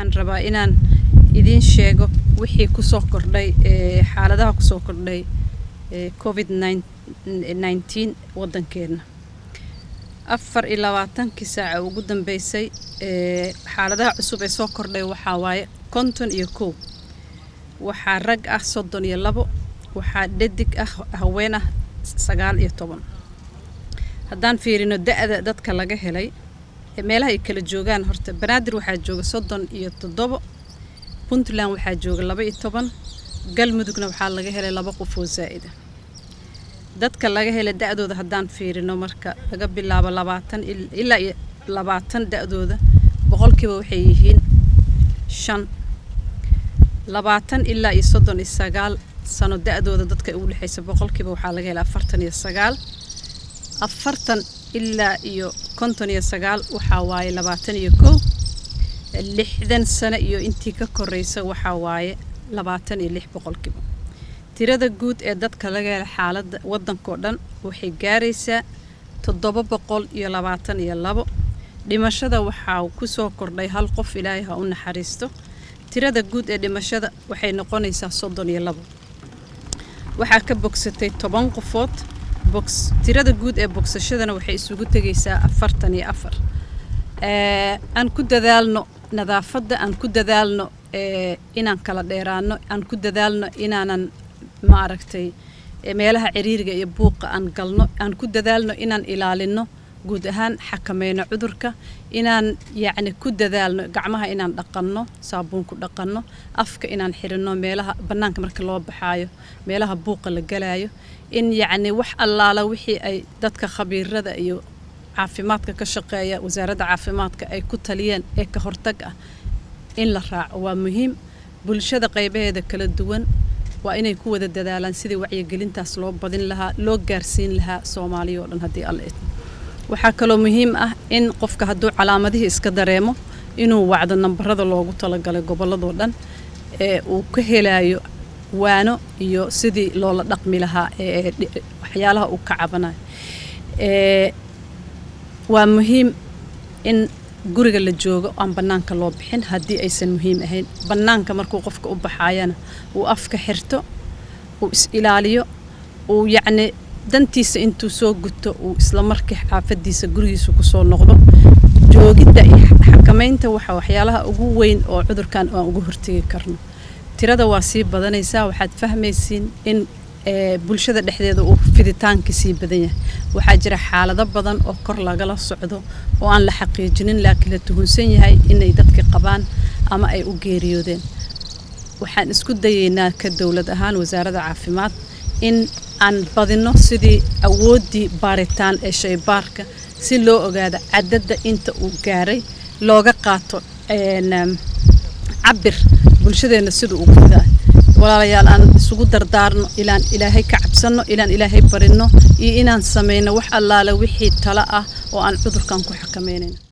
Waxaan rabaa inaan idiin sheego wixii kusoo kordhay, xaaladaha kusoo kordhay COVID-19 waddankeena. 24-kii saaca ugu dambeysay, xaaladaha cusub ee soo kordhay waxaa waaye 51. Waxaa rag ah 32, waxaa dhedig ah, haween ah, 19. Haddaan fiirino da-da dadka laga helay, meelaha ay kala joogaan, horta Banaadir waxaa jooga 37, Puntland waxaa jooga 12, Galmudugna waxaa laga helay laba qof oo zaa'ida. Dadka laga helay da-dooda haddaan fiirino, marka laga bilaabo 20 ilaa iyo 20 da-dooda, boqolkiiba waxay yihiin 5. 20 ilaa iyo 39 sano da-dooda dadka ugu dhexeysa, boqolkiiba waxaa laga helay 49. 40 ilaa iyo 59 waxaa waaye 21. 60 sano iyo intii ka koreysa waxaa waaye 26%. Tirada guud ee dadka laga helay xaaladda waddankao dhan waxay gaaraysaa 722. Dhimashada waxaa kusoo kordhay hal qof, Ilaahay ha u naxariisto. Tirada guud ee dhimashada waxay noqonaysaa 32. Waxaa ka bogsatay 10 qofood. Tirada guud ee bogsashadana waxay isugu tegaysaa 44. Aan ku dadaalno nadaafadda, aan ku dadaalno inaan kala dheeraano, aan ku dadaalno inaanan, maaragtay, meelaha ciriiriga iyo buuqa aan galno, aan ku dadaalno inaan ilaalino guud ahaan, xakameyno cudurka, inaan yacni ku dadaalno gacmaha inaan dhaqanno, saabuun ku dhaqanno, afka inaan xirinno meelaha bannaanka marka loo baxaayo, meelaha buuqa la galaayo, in yacni wax allaala wixii ay dadka khabiirada iyo caafimaadka ka shaqeeya, wasaaradda caafimaadka ay ku taliyeen ee ka hortag ah in la raaco waa muhiim. Bulshada qaybaheeda kala duwan waa inay ku wada dadaalaan sidii wacyigelintaas loo badin lahaa, loo gaarsiin lahaa Soomaaliya oo dhan, haddii Alla idmo. Waxaa kaloo muhiim ah in qofka hadduu calaamadihii iska dareemo inuu wacdo nambarada loogu talagalay gobolladoo dhan ee uu ka helayo waano iyo sidii loola dhaqmi lahaa ee waxyaalaha uu ka cabanayo. Waa muhiim in guriga la joogo, aan bannaanka loo bixin haddii aysan muhiim ahayn. Bannaanka markuu qofka u baxaayana uu afka xirto, uu is ilaaliyo, uu yacni dantiisa intuu soo guto uu isla markii xaafadiisa, gurigiisa kusoo noqdo. Joogidda iyo xakamaynta waxa waxyaalaha ugu weyn oo cudurkan aan uga hortegi karno. Tirada waa sii badanaysaa. Waxaad fahmaysiin in bulshada dhexdeeda uu fiditaanka sii badan yahay. Waxaa jira xaalado badan oo kor lagala socdo oo aan la xaqiijinin, laakiin la tuhunsan yahay inay dadka qabaan ama ay u geeriyoodeen. Waxaan isku dayeynaa ka dowlad ahaan, wasaaradda caafimaad, in aan badino sidii awooddii baaritaan ee shaybaarka, si loo ogaado cadadda inta uu gaaray, looga qaato cabir bulshadeenna siduu ugu fidaa. Walaalayaal, aan isugu dardaarno ilaan Ilaahay ka cabsanno, ilaan Ilaahay barinno iyo inaan samayno wax allaale wixii talo ah oo aan cudurkan ku xakameynayno.